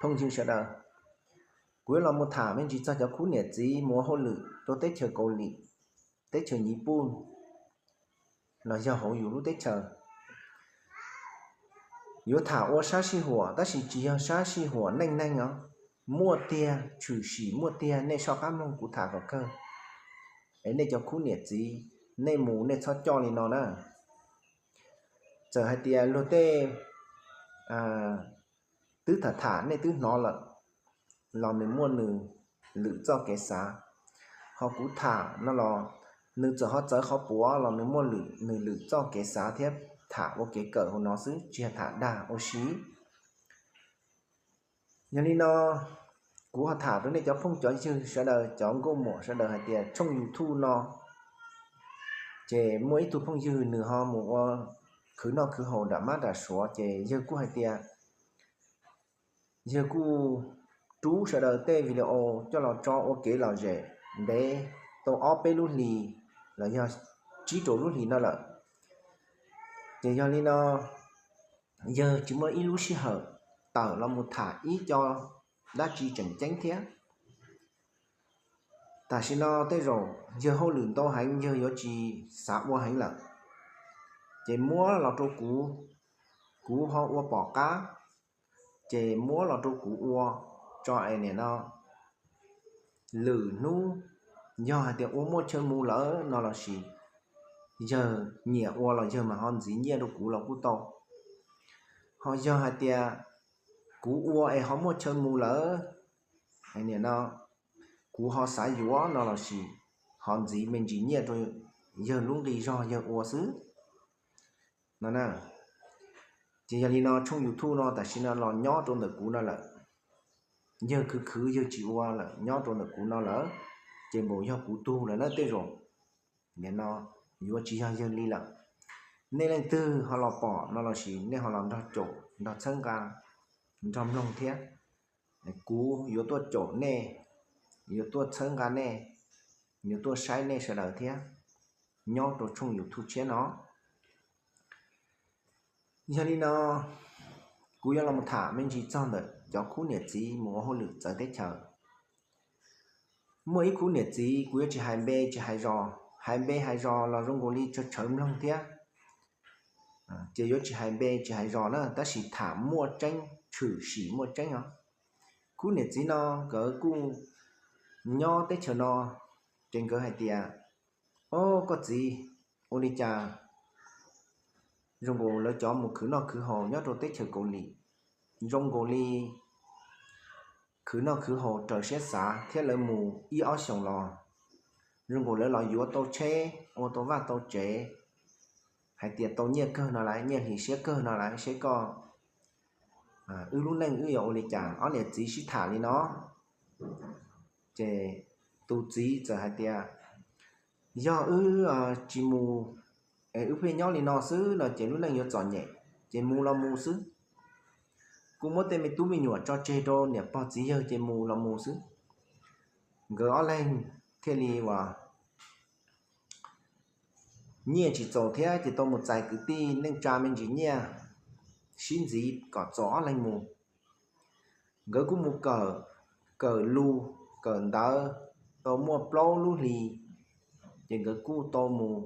phooj ywg sawv daws, kuv yuav los mus tham me ntsis txog cov khub niam txiv mus ua hauj lwm rau teb chaws Kaus Lim, teb chaws Nyiv Puj, los yog hauv yus lub teb chaws. Yuav tham ua sab sij huam tab sis tsis yog sab sij huam neej neeg os, muaj tiag, tshwm sim muaj tiag, nej soj qab mloog kuv tham kom kawg. Es nej cov khub niam txiv, nej mus nej txhob coj li no na. Txawm hais tias luag tej twb tham tham nej twb hnov lawm, los nws muaj nws lwm txoj kev xav. Ho kuv tham no los nws txawm ho txawv qhov puav los nws muaj nws lwm txoj kev xav thiab, tham ua kev kawm hauv no xwb tsis yog tham dag ua si. Yog li no, kuv ho tham rau nej cov phooj cov ywg sawv daws, cov nkauj muam sawv daws hais tias tshooj YouTube no ces muaj ib tug phooj ywg nws ho mus ua khwv noj khwv haus nram mab nram suav, ces yawg kuj hais tias yawg kuj rub sawv daws tej video coj los tso ua kev lom zem ntev tau ob peb lub hlis los yog tsib rau lub hlis no lawm. Ces yog li no, yawg tsis muaj ib lub sij hawm tawm los mus tham ib co dab tsi tseem ceeb thiab. Tam sim no tej zaum yawg hauj lwm ntau heev, yawg yuav tsis xav ua heev lawm, ces muab los rau kuv, kuv ho ua pom qab, ces muab los rau kuv ua tso es nim no lwm hnub yog hais tias ua muaj chaw mus lawm no lossis yawg nyiam ua los yawg mam ho ntxiv nyiaj rau kuv los kuj tau. Ho yog hais tias kuv ua es ho muaj chaw mus lawm, nim no kuv ho xav yuav no lossis ho ntxiv me ntsis nyiaj rau yawg lub nqi zog yawg ua xwb no. Ces yog li no tshooj YouTube no tam sim no los nyob rau ntawm kuv no lawm. Yawg khwv khwv yawg tsis ua lawm nyob rau ntawm kuv no lawm, ces npaum yog kuv tug lawm na tej zaum nim no yuav tsis yog yawg li lawm. Nej leej twg ho los pom no lossis nej ho los nrog caum nrog txhawb nqa nrog mloog thiab, kuv yuav tuaj caum nej, yuav tuaj txhawb nqa nej, yuav tuaj saib nej sawv daws thiab nyob rau tshooj YouTube tshiab no. Yog li no, kuv yuav los tham me ntsis txog ntawm cov khub niam txiv mus ua hauj lwm txawv teb chaws. Muaj ib khub niam txiv, kuv yuav tsis hais npe tsis hais zos, hais npe hais zos los zoo nkaus li tsawg tsawg mloog thiab, ces yuav tsis hais npe tsis hais zos na, tab sis tham muaj tseeb, tshwm sim muaj tseeb os. Khub niam txiv no nkawd kuj nyob teb chaws no, ces nkawd hais tias, o, koj txiv, ua li cas zoo nkaus lawv cov mus khwv noj khwv haus nyob rau teb chaws Kaus Lim, zoo nkaus li khwv noj khwv haus raws siab xav thiab lawv mus ib ob xyoos los zoo nkaus lawv los yuav tau tsheb, ua tau vaj tau tsev, hais tias tau nyiaj kawg no lawm, nyiaj hlis siab kawg no lawm, seb koj, wb lub neej wb yuav ua li cas. Ob niam txiv sib tham li no, ces tus txiv txawm hais tias, yog wb tsis mus, es wb pheej nyob li no xwb no ces lub neej yuav txom nyem, ces mus los mus xwb. Kuj muab tej me tub me nyuam tso tseg rau niam pog txiv yawg ces mus los mus xwb. Nkawd ob leeg thiaj li uas nyiaj tsis txaus thiab ces tau mus txais kwv tij neej tsa me ntsis nyiaj sib ntxiv kom txaus ob leeg mus. Nkawd kuj mus kawm, kawm lus, kawm ntawv, tau muaj plaub lub hlis, ces nkawd kuj tau mus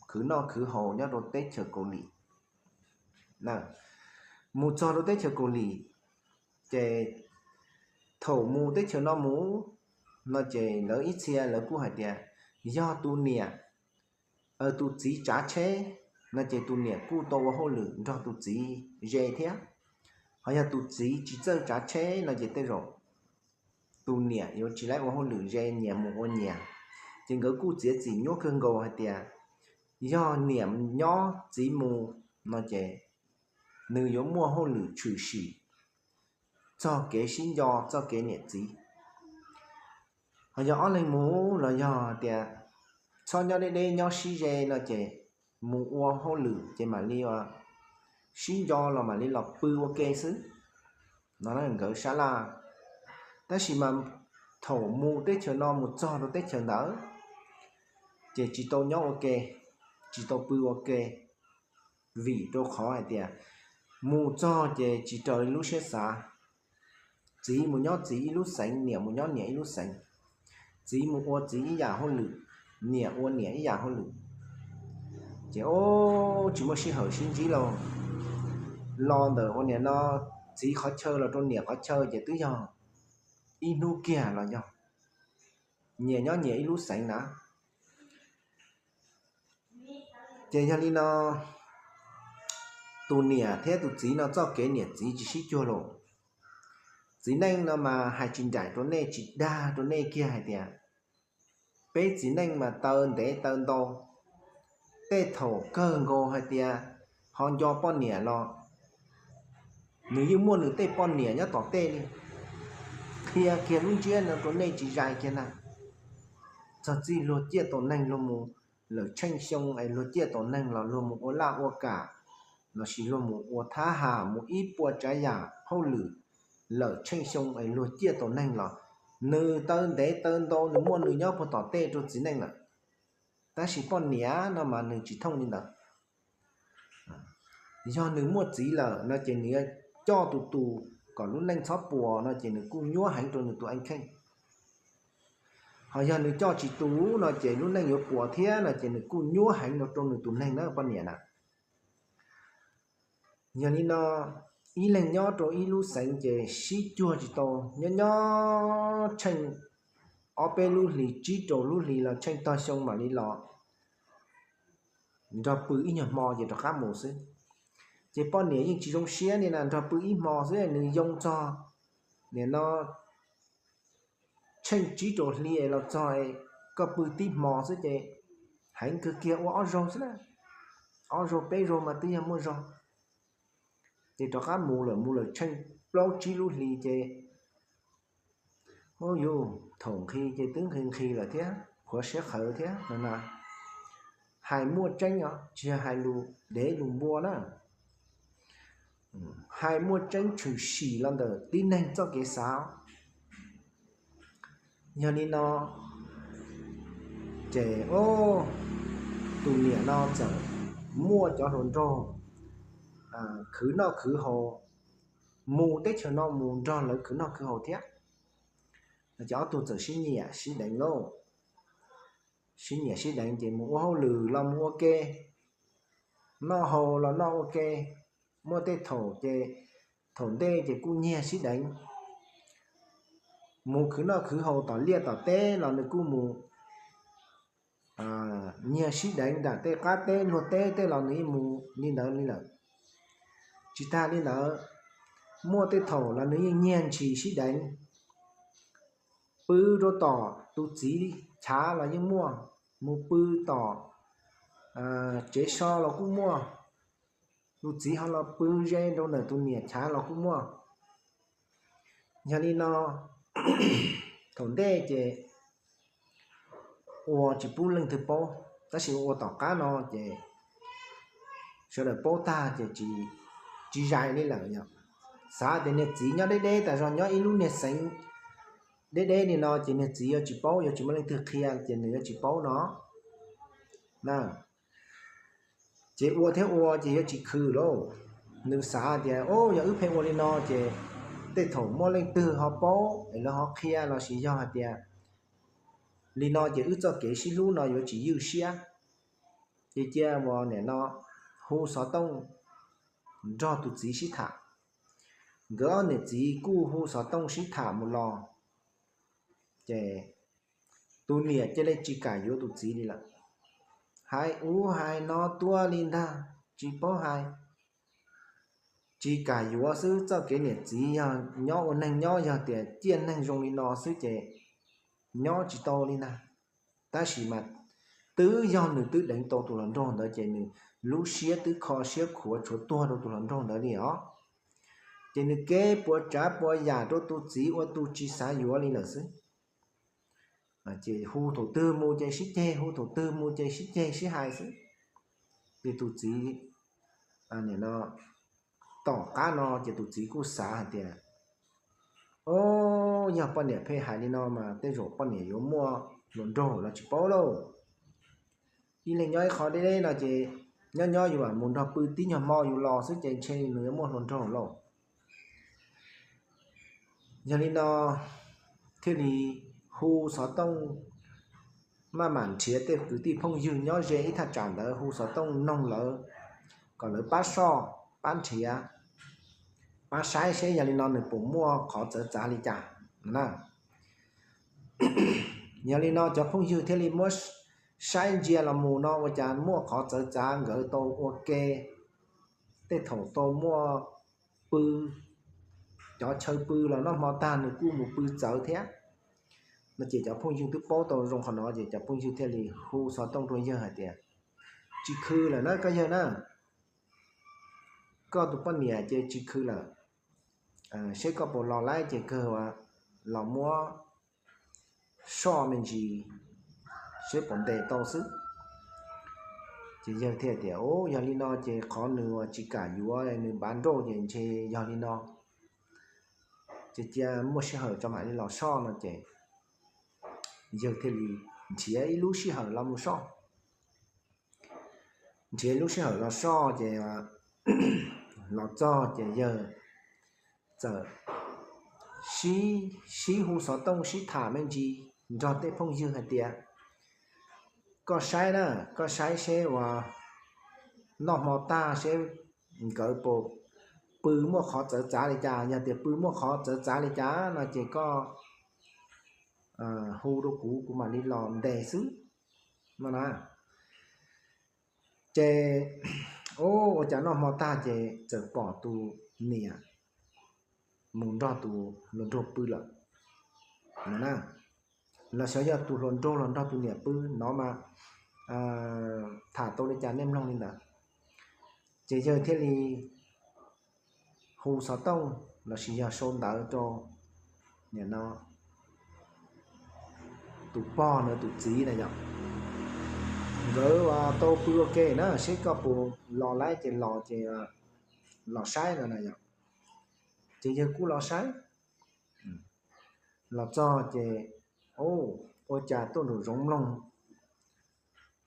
khwv noj khwv haus nyob rau teb chaws Kaus Lim. Mus txog rau teb chaws Kaus Lim, ces thaum mus teb chaws no mus no ces lawv ib txhia lawv kuj hais tias yog tus niam, tus txiv tsav tsheb no ces tus niam kuj tau ua hauj lwm nrog tus txiv ze thiab. Ho yog tus txiv tsis txawj tsav tsheb no ces tej zaum tus niam yuav tsis laib ua hauj lwm ze, nyias mus ua nyias. Ces nkawd kuj txiav txim nyuaj kawg nkaus hais tias yog niam nyob txiv mus no ces nws yuav muaj hauj lwm tshwm sim txog kev sib nco txoj kev niam txiv. Ho yog ob leeg mus los yog tias txhob nyob deb deb nyob sib ze no ces mus ua hauj lwm ces mam li sib nco los mam li los pw ua ke xwb no na nkawd sab laj. Tab sis mas thaum mus teb chaws no mus txog rau teb chaws ntawd ces tsis tau nyob ua ke, tsis tau pw ua ke, vim rau qhov hais tias mus txog ces tsis raws li lub siab xav. txiv mus nyob txiv ib lub xeev, niam mus nyob niam ib lub xeev. Txiv mus ua txiv ib yam hauj lwm, niam ua niam ib yam hauj lwm. Ces o, tsis muaj sij hawm sib ntsib lauj. Los ntawm ua niam no, txiv qhov chaw los rau niam qhov chaw ces twb yog ib hnub kiag los yog nyias nyob nyias ib lub xeev na. Ces yog li no, tus niam thiab tus txiv no txoj kev niam txiv tsis sib cuag los. Txiv neej no mas hais tsis nraim rau nej, tsis dag rau nej kiag hais tias peb txiv neej mas taw ntev taw ntau. Tej thaum kawg nkaus hais tias ho nco poj niam los nws yeej muaj nws tej poj niam nyob tom tej li. Qhia kiag lub ntsiab no rau nej tsis zais kiag na. Txog txij luag ciaj tau neeg luag mus lawm tsheej xyoo es luag ciaj tau neeg los luag mus ua laj ua kam lossis luag mus ua thab ham mus ib puas tsav yam hauj lwm lawm tsheej xyoo es luag ciaj tau neeg los nws taw ntev taw ntau nws muaj nws nyob puag tom tej rau txiv neej lawm. Tab sis poj niam no mas nws tsis thooj li ntawd. Yog nws muaj txiv lawm no ces nws yuav coj tus tus kom lub neej txhob puas no ces nws kuj nyuab heev rau nws tus eej kheej. Ho yog nws coj tsis tus no ces lub neej yuav puas thiab no ces nws kuj nyuab heev rau nws tus neeg na poj niam na. Yog li no, ib leeg nyob rau ib lub xeev ces sib cuag tsis tau, nyob nyob tsheej ob peb lub hlis tsib rau lub hlis los tsheej tog xyoo mam li los nrog pw ib nyuag hmo ces rov qab mus xwb. Ces poj niam yeej tsis zoo siab li na, nrog pw ib hmo xwb nws yoo txog nim no tsheej tsib rau hli los txog koj pw tib hmo xwb ces heev kawg kiag ua ob zaug xwb na. Ob zaug peb zaug mas twb yog muaj zog. Ces rov qab mus lawm mus lawm tsheej plaub tsib lub hli ces hu yus thaum nqhis ces twb nqhis nqhis lawm thiab qhuav siab qhawv thiab no na. Hais muaj tseeb os, tsis yog hais lus dev lus npua na. Hais muaj tseeb tshwm sim los ntawm tib neeg txoj kev xav. Yog li no ces tus niam no txawm muaj cov hluas nraug khwv noj khwv haus, mus teb chaws no mus nrog lawv khwv noj khwv haus thiab. Ces ob tug txawm sib nyiam sib deev lauj. Sib nyiam sib deev ces mus ua hauj lwm los mus ua ke, noj haus los noj ua ke. Muaj tej thaum ces thaum ntej ces kuj nyiag sib deev. Mus khwv noj khwv haus tom liaj tom teb los nws kuj mus nyiag sib deev nram tej qab teb luag teb tej los nws yeej mus li ntawd li lawm. Tsis tag li ntawd, muaj tej thaum los nws yeej nyiag ntshis sib deev. Pw rau tom tus txiv chav los yeej muaj, mus pw tom tsev so los kuj muaj, tus txiv ho los pw ze rau ntawm tus niam chav los kuj muaj. Yog li no, thaum ntej ces ua tsis pub leej twg paub, tab sis ua tom qab no ces sawv daws paub tag ces tsis zais li lawm yom. Xav tias niag txiv nyob deb deb tas zog nyob ib lub niag xeev deb deb li no ces niag txiv yuav tsis paub, yuav tsis muaj leej twg qhia ces nws yuav tsis paub no na. Ces ua thiab ua ces yuav tsis khwm lauj. Nws xav tias o yog wb pheej ua li no ces tej thaum muaj leej twg ho paub es lawv ho qhia lossis yog hais tias li no ces wb txoj kev sib hlub no yuav tsis ywj siab. Ces cia uas nim no hu xov tooj nrog tus txiv sib tham. Nkawd ob niam txiv kuj hu xov tooj sib tham mus los, ces tus niam cia li tsis kam yuav tus txiv li lawm. Hais ub hais no tuaj li ntag, tsis paub hais, tsis kam yuav xwb. Txoj kev niam txiv yog nyob ua neeg nyob, yog tias ciaj neeg zoo li no xwb ces nyob tsis tau li ntag. Tab sis mas twb yog nws twb deev tau tus hluas nraug ntawd ces nws lub siab twb kho siab khuav tshuav tuag rau tus hluas nraug ntawd li os. Ces nws kev puas tsav puas yam rau tus txiv ua tus tsis xav yuav li lawm xwb. Ces hu thaum twg mus ces sib ceg, hu thaum twg mus ces sib ceg sib hais xwb. Ces tus txiv nim no tom qab no ces tus txiv kuj xav hais tias, o, yog poj niam pheej hais li no mas tej zaum poj niam yuav muaj hluas nraug los tsis paub lauj. Ib leeg nyob ib qho deb deb no ces nyob nyob yus mam mus nrog pw tib nyuag hmo yus los xwb ces ntshe nws yuav muaj hluas nraug lauj. Yog li no thiaj li hu xov tooj, maj mam nrhiav tej kwv tij phooj ywg nyob ze ib thaj tsam ntawd hu xov tooj noog lawv kom lawv pab soj, pab nrhiav, pab saib seb yog li no nws puas muaj qhov txawv txav li cas na. Yog li no cov phooj ywg thiaj li muab saib ntsia los mus no ua cas muaj qhov txawv txav, nkawd tau ua ke, tej thaum tau muaj pw, cov chaw pw los noj hmo tag nws kuj mus pw txawv thiab. No ces cov phooj ywg twb paub tau zoo qhov no ces cov phooj ywg thiaj li hu xov tooj rau yawg hais tias, tsis khw lawm na koj yawg na, koj tus poj niam ces tsis khw lawm, seb koj puas los laib ces kawg los muab soj me ntsis seb puas ntes tau xwb. Ces yawg thiaj tias, o, yog li no ces qhov nws tsis kam yuav nws npav nrauj ces ntshe yog li no, ces cia muaj sij hawm tso mam li los soj no ces yawg thiaj li nrhiav ib lub sij hawm los mus soj. Nrhiav lub sij hawm los soj ces los txog ces yawg txawm sib, sib hu xov tooj sib tham me ntsis nrog tej phooj ywg hais tias, koj saib na, koj saib seb uas noj hmo tag seb nkawd puas pw muaj qhov txawv txav li cas, yog tias pw muaj qhov txawv txav li cas no ces koj hu rau kuv, kuv mam li los ntes xwb no na. Ces ua cas noj hmo tag ces txawm pom tus niam mus nrog tus hluas nraug pw lawm no na. Los xyov yog tus hluas nraug los nrog tus niam pw no mas tham tau li cas nej mloog li ntawd. Ces yawg thiaj li hu xov tooj lossis yog sau ntawv rau nim no tus pog no tus txiv na yom, nkawd tau pw ua ke na, seb koj puas los laib ces los ces los saib no na yom. Ces yawg kuj los saib, los txog ces ua cas tuaj nraum zoov mloog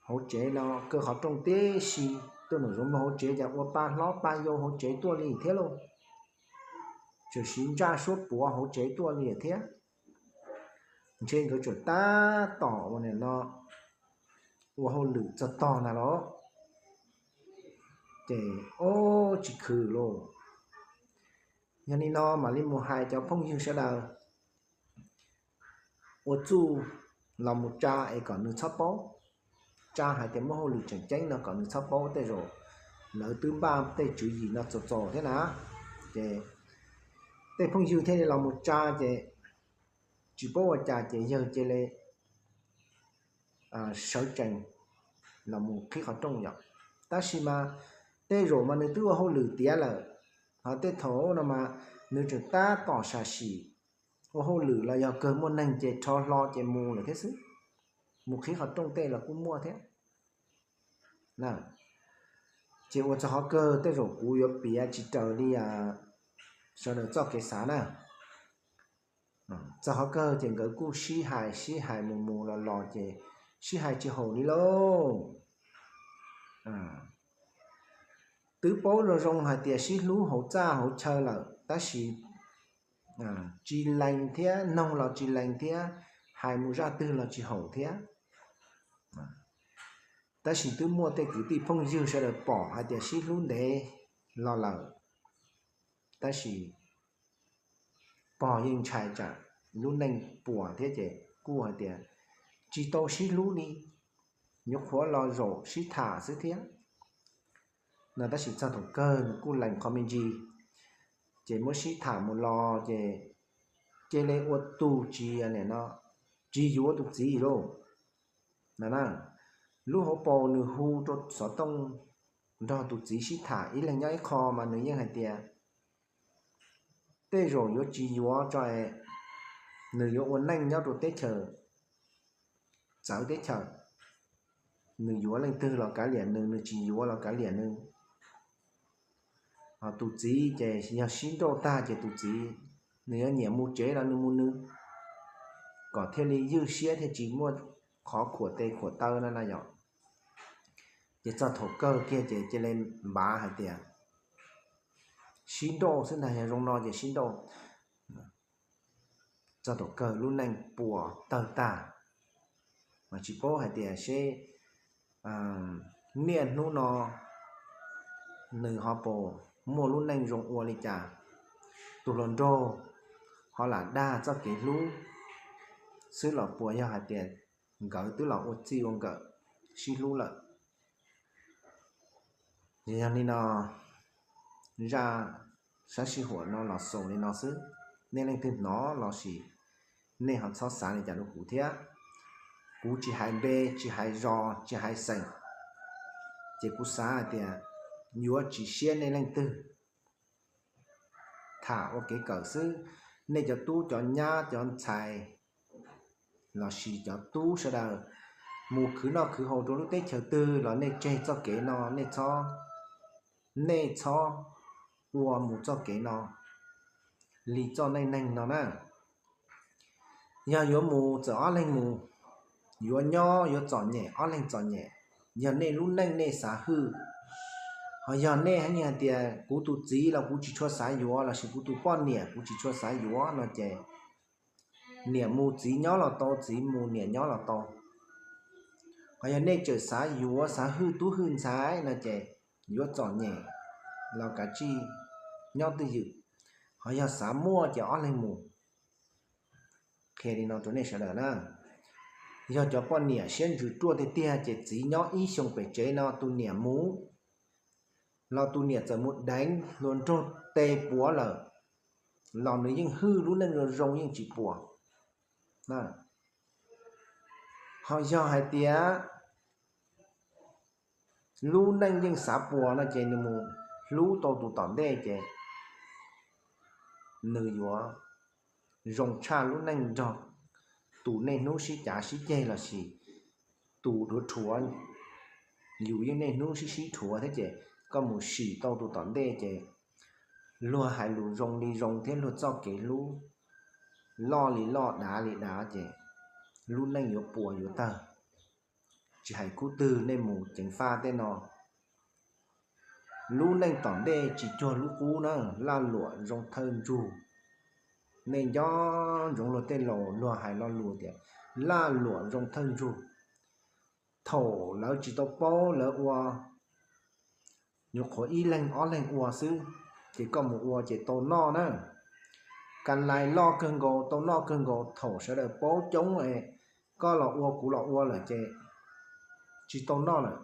hauv tsev no kaw qhov rooj tib si, tuaj nraum zoov mloog hauv tsev cas ua pa hlob pa yau hauv tsev tuaj li thiab lauj. Txawm siv ntsaj suab puav hauv tsev tuaj li thiab. Ntshe nkawd tseem tab tom ua nim no ua hauj lwm txog tog ntag los. Ces o, tsis khw lauj. Yog li no mam li mus hais cov phooj ywg sawv daws ua txuj los mus tsa es kom nws txhob paub. Tsa hais tias muaj hauj lwm tseem ceeb no kom nws txhob paub, tej zaum lawv twb npaj tej tswv yim no txaus txaus thiab na. Ces tej phooj ywg thiaj li los mus tsa ces tsis paub ua cas ces yawg cia li sawv tsees los mus qhib qhov rooj yom. Tab sis mas tej zaum mas nws twb ua hauj lwm tiav lawm, ho tej thaum no mas nws tseem tab tom sam sim ua hauj lwm los yog kawg muaj neeg ces rho hlo ces mus lawm thiab xwb. Mus qhib qhov rooj tej los kuj muaj thiab. Ces ua txog qhov kawg tej zaum kuv yuav piav tsis raws li sawv daws txoj kev xav na. Txog qhov kawg ces nkawd kuj sib hais sib hais mus mus los los ces sib hais tsis haum li lauj. Twb paub zoo zoo hais tias sib hlub hauv txaj hauv chaw lawm tab sis tsis lees thiab, noog los tsis lees thiab, hais mus zaj twg los tsis haum thiab. Tab sis twb muaj tej kwv tij phooj ywg sawv daws pom hais tias sib hlub ntev los lawm, tab sis pog yeej ntshai tsam lub neej puas thiab ces kuj hais tias tsis tau sib hlub li, nyuam qhuav los zaum sib tham xwb thiab no. Tab sis txog thaum kawg nws kuj lees qhov me ntsis, ces muab sib tham mus los ces cia li ua tus tsis, nim no tsis yuav tus txiv lauj. No na, lub hauv paus nws hu rau xov tooj nrog tus txiv sib tham ib leeg nyob ib qho mas nws yeej hais tias tej zaum yuav tsis yuav tso es nws yuav ua neej nyob rau teb chaws txawv teb chaws. Nws yuav leej twg los kav liam nws, nws tsis yuav los kav liam nws. Ho tus txiv ces yog sib nrauj tag ces tus txiv nws yuav nyiam mus tsev los nws mus nws, kom thiaj li ywj siab thiaj tsis muaj qhov khuam tes khuam taw no na yom. Ces txog thaum kawg kiag ces cia li npav hais tias sib nrauj xwb ntag, yog zoo no ces sib nrauj. txog thaum kawg lub neej puas tawg tag. Mas tsis paub hais tias seb niaj hnub no nws ho puas muaj lub neej zoo ua li cas. Tus hluas nraug ho lam dag txoj kev hlub xwb los puas yog hais tias nkawd twb los ua txij ua nkawm sib hlub lawm. Yog li no, zaj sab sij huam no los xaus li no xwb. Nej leej twg hnov los sis nej ho txhob xav li cas rau kuv thiab. Kuv tsis hais npe, tsis hais zos, tsis hais xeem, ces kuv xav hais tias yuav tsis siab nej leej twg. Tham ua kev kawm xwb, nej cov tub cov nyab cov ntxhais los sis cov tub sawv daws mus khwv noj khwv haus rau lub teb chaws twg los nej tseg txoj kev no, nej txhob, nej txhob ua mus txoj kev no li txoj neej neeg no na. Yog yuav mus txawm ob leeg mus, yuav nyob yuav txom nyem ob leeg txom nyem. Yog nej lub neej nej xav hwj, ho yog nej hais tias kuv tus txiv los kuv tsis tshua xav yuav los sis kuv tus poj niam kuv tsis tshua xav yuav no ces niam mus txiv nyob los tau, txiv mus niam nyob los tau. Ho yog nej tseem xav yuav xav hwj tub hwj ntxhais no ces yuav txom nyem los kav tsij nyob twj ywm. Ho yog xav muaj ces ob leeg mus. Qhia li no rau nej sawv daws na, yog cov poj niam siab ntsws ruaj tiag tiag ces txiv nyob ib xyoos pem tsev no tus niam mus, los tus niam txawm mus deev hluas nraug tes puav lawm los nws yeej hwj lub neej zoo zoo yeej tsis puas. Ho yog hais tias lub neej yeej xav puas no ces nws mus hlub tau tus tom ntej ces nws yuav zoo tshaj lub neej nrog tus niaj hnub sib cav sib ceg los sis tus dhuav rhuav. Yus yeej niaj hnub sib sib rhuav thiab ces koj mus sim tau tus tom ntej ces luag hais lus zoo li zoo thiab luag txoj kev hlub loj li loj dav li dav ces lub neej yuav puas yuav tawg. Tsis hais khub twg nej mus ceev faj tej no, lub neej tom ntej tsis cuag lub qub na. Laj luam zoo thawj ntsug, nej nco ntsoov luag tej laus luag hais lo lus tias laj luam zoo thawj ntsug. Thaum lawv tsis tau paub lawv ua nyuam qhuav ib leeg ob leeg ua xwb, ces koj mus ua ces tau noj na. Ka lais loj kawg nkaus tau noj kawg nkaus, thaum sawv daws paub coob es koj los ua kuv los ua lawm ces tsis tau noj lawm.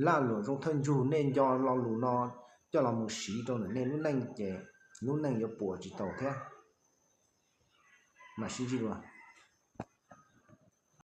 Laj luam zoo thawj ntsug, nej nco lo lus no coj los mus siv rau ntawm nej lub neej ces lub neej yuav puas tsis tau thiab. Mam sib ntsib dua.